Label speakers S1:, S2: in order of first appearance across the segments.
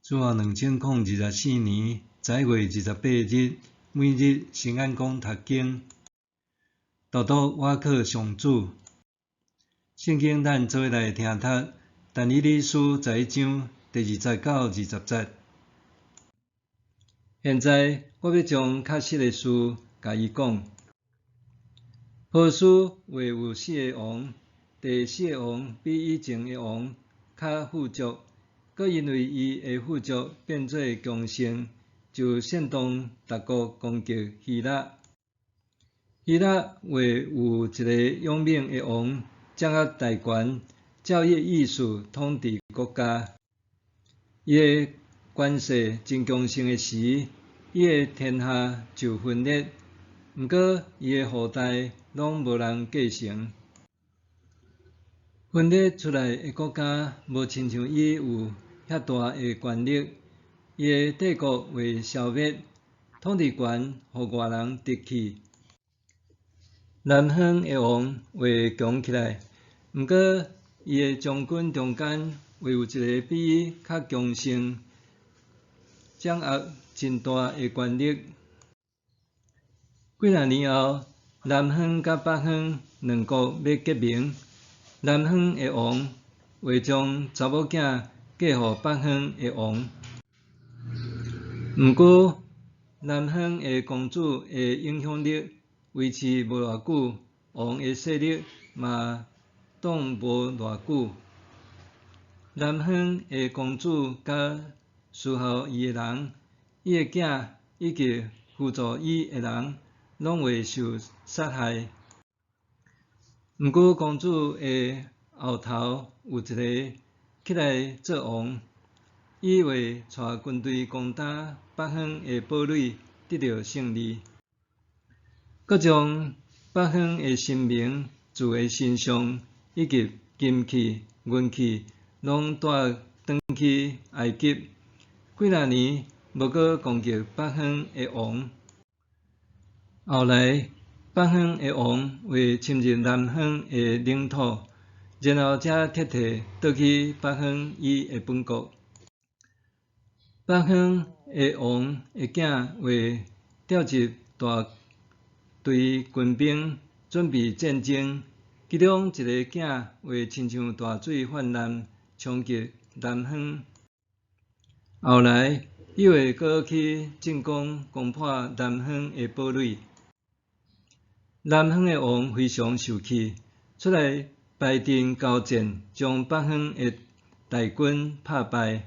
S1: 主後2024年11月28日，每日新眼光讀經，獨獨倚靠上主。聖經咱做伙來聽讀，但以理書11章第2節到20節。現在我欲將確實的事共伊講。波斯會有四个王，第四个王比以前的王較富足。閣因為伊的富足變做強盛，就煽動別國攻擊希臘。希臘會有一个勇猛的王掌握大權，照伊的意思統治國家。伊的權勢真強盛的時，伊的天下就分裂。毋過伊的後代攏無人繼承。分裂出來的國家無親像伊有遐大的權力，伊的帝國會消滅，統治權予外人奪去。南方的王會強起來，毋過伊的將軍中間會有一个比伊較強盛、掌握真大的權力。幾若年後，南方佮北方兩國欲結盟，南方的王會將查某囝嫁予北方的王。毋過，南方的公主的影響力維持無偌久，王的勢力嘛擋無偌久。南方的公主佮侍候伊的人、伊的囝以及輔助伊的人，攏會受殺害。毋過，公主的後頭有一个起來做王，伊會帶軍隊攻打北方的堡壘，得著勝利，閣將北方的神明鑄的神像以及金器、銀器，攏帶轉去埃及。幾若年無閣攻擊北方的王。後來，北方的王會侵入南方的領土，然後才撤退倒去北方伊的本國。北方的王的囝會調集大隊軍兵準備戰爭，其中一个囝會親像大水泛濫衝擊南方。後來，伊會閣去進攻攻破南方的堡壘。南方的王非常受氣，出來排陣交戰，將北方的大軍拍敗。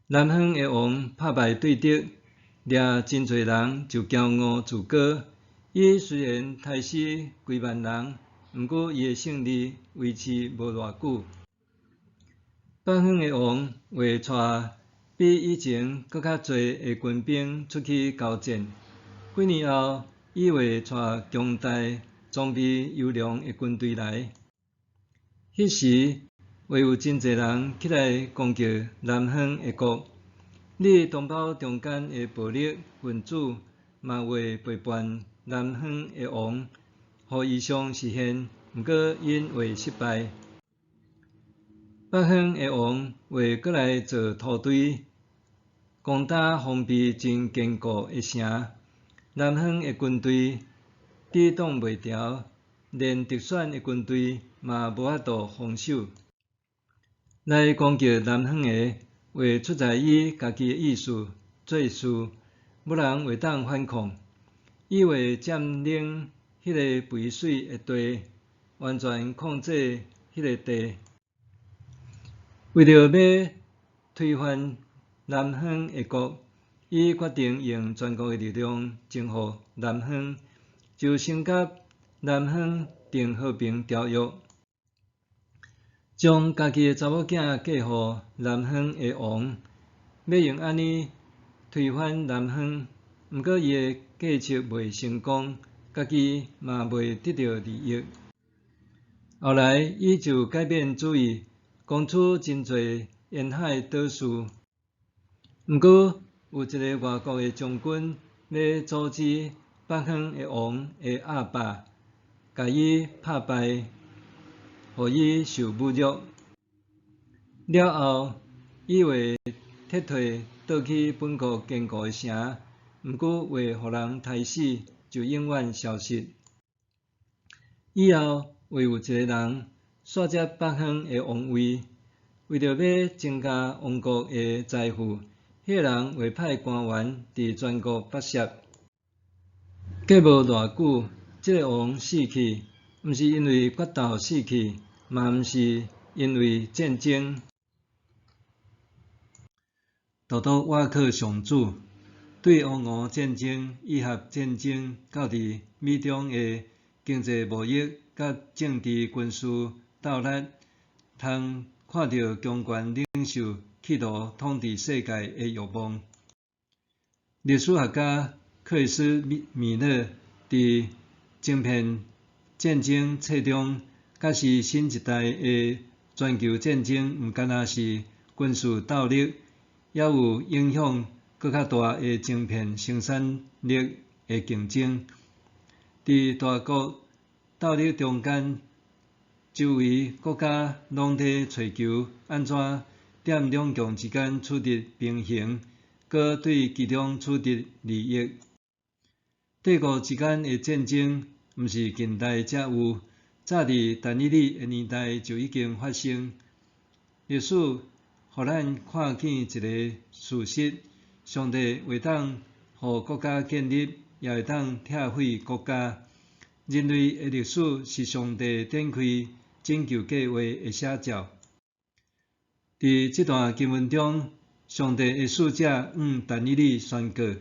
S1: 南方的王拍敗對敵，掠真濟人就驕傲自高。伊雖然刣死幾萬人，毋過伊的勝利維持無偌久。北方的王會帶比以前閣較濟的軍兵出去交戰。幾年後，伊會帶強大、裝備優良的軍隊來。彼時會有真濟人起來攻擊南方的國。你同胞中間的暴力分子嘛會背叛南方的王，予異象實現，毋過𪜶會失敗。北方的王會閣來造土堆，攻打防備真堅固的城。南方的軍隊抵擋袂牢，連特選的軍隊嘛無法度防守。來攻擊南方的，會出自伊家己的意思做事，無人會當反抗。伊會佔領彼个肥水的地，完全控制彼个地。為著欲推翻南方的國，伊決定用全國的力量征服南方，就先佮南方訂和平條約，將家己的查某囝嫁予南方的王，欲用按呢推翻南方。毋過伊的計策袂成功，家己嘛袂得著利益。後來，伊就改變主意，攻取真濟沿海島嶼。毋過，有一个外國的將軍欲阻止北方的王的壓霸，共伊拍敗，予伊受侮辱。了後，伊會撤退倒去本國堅固的城，毋過會予人刣死，就永遠消失。以後會有一个人紲接北方的王位，為著欲增加王國的財富，彼个人會派官員佇全國跋涉。過無偌久，這个王死去，毋是因為決鬥死去，嘛毋是因為戰爭。獨獨倚靠上主，對烏俄戰爭、以哈戰爭，到佇美中的經濟貿易佮政治軍事鬥力，通看著強權領袖企圖統治世界的欲望。歷史學家克里斯米勒佇晶片戰爭冊中，解釋新一代的全球戰爭毋干焦是軍事鬥力，猶有影響閣較大的晶片生產力的競爭。佇大國鬥力中間，周圍國家攏佇揣求按怎踮兩強之間取得平衡，閣對其中取得利益。帝國之間的戰爭毋是近代才有，早佇但以理的年代就已經發生。歷史予咱看見一個事實：上帝會當予國家建立，也會當拆毀國家。人類的歷史是上帝展開拯救計畫的寫照。佇這段經文中，上帝的使者向但以理宣告，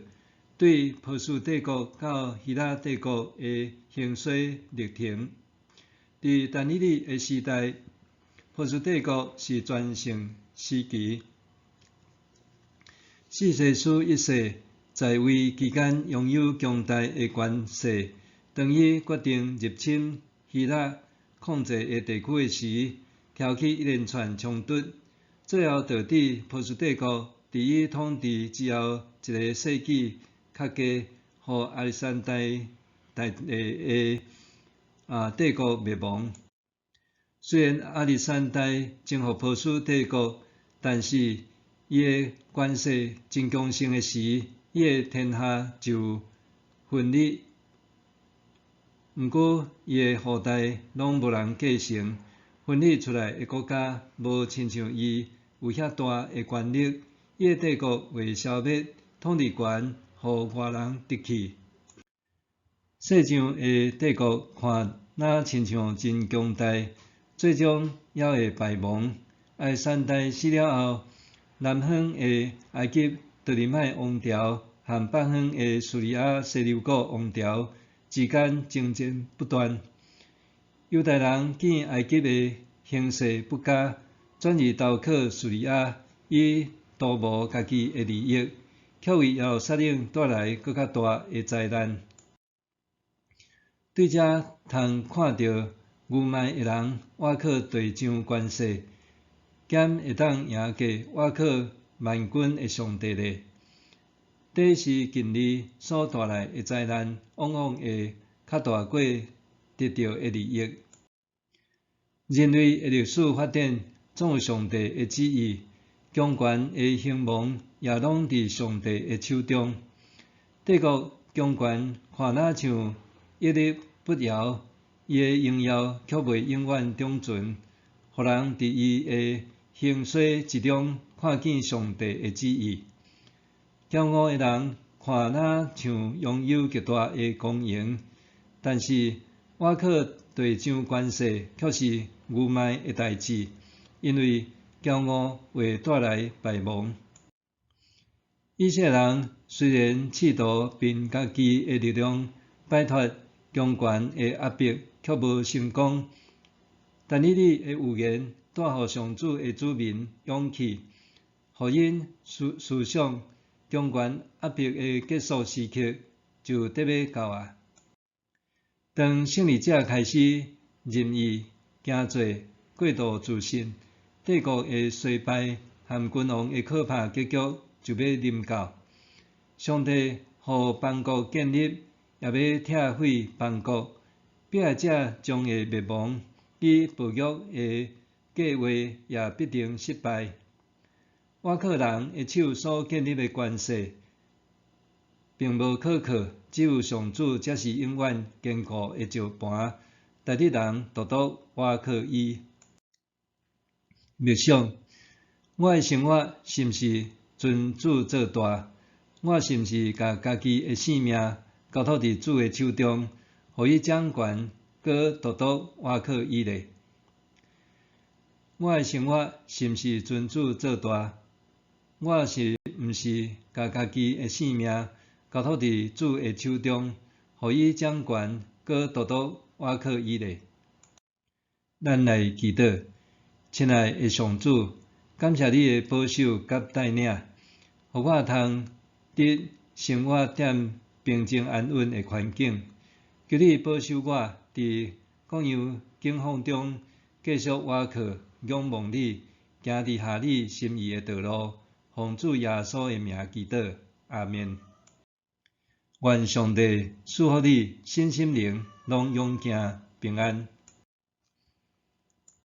S1: 對波斯帝國到希臘帝國的興衰歷程。佇但以理的時代，波斯帝國是全盛時期。四世書一世在位期間，擁有強大的權勢。當伊決定入侵希臘控制的地區的時，挑起一連串衝突，最後導致波斯帝國佇伊統治之後一个世紀較加，予亞歷山大大帝的帝國滅亡。雖然亞歷山大征服波斯帝國，但是伊的權勢真強盛的時，伊的天下就分裂。毋過伊的後代攏無人繼承，分裂出來的國家無親像伊有遐大的權力，伊的帝國會消滅，統治權予外人得去。世上的帝國看若親像真強大，最終也會敗亡。亞歷山大死了後，南方的埃及托勒密王朝和北方的敘利亞西流古王朝之間爭戰不斷。猶太人見埃及的形勢不佳，轉而投靠敘利亞，以圖謀家己的利益，卻為耶路撒冷帶來閣較大的災難。對這通看著愚昧的人倚靠隊長權勢，敢會當贏過倚靠萬軍的上帝咧？短時近利所帶來的災難，往往會較大過得著的利益。人類的歷史發展總有上帝的旨意，強權的興亡也攏佇上帝的手中。帝國強權看若像屹立不搖，伊的榮耀卻袂永遠長存，予人佇伊的興衰之中看見上帝的旨意。驕傲的人看若像擁有極大的光榮，但是倚靠隊長權勢卻是愚昧的代誌，因為驕傲會帶來敗亡。以色列人雖然試圖憑家己的力量擺脫強權的壓迫，卻無成功。但以理的預言帶予上主的子民勇氣，予𪜶思思想強權壓迫的結束時刻就得欲到啊！當勝利者開始任意行做過度自信，帝國的衰敗和君王的可怕結局就欲臨到。上帝予邦國建立，也欲拆毀邦國，迫害者將會滅亡，伊暴虐的計劃也必定失敗。倚靠人的手所建立的關係，並無可靠，只有上主才是永遠堅固的石磐。大力人獨獨倚靠伊。默想，我的生活是毋是尊主做大？我是毋是共家己的性命交託佇主的手中，予伊掌權，閣獨獨倚靠伊咧？我的生活是毋是尊主做大？我是毋是共家己的性命交託佇主的手中，予伊掌權，閣獨獨倚靠伊咧？咱來祈禱，親愛的上主，感謝你的保守佮帶領，予我通佇生活踮平靜安穩的環境。求你保守我佇各樣境況中繼續倚靠、仰望你，行佇合你心意的道路。奉主耶穌的名祈禱，阿們。願上帝賜福你，身心靈攏勇健平安。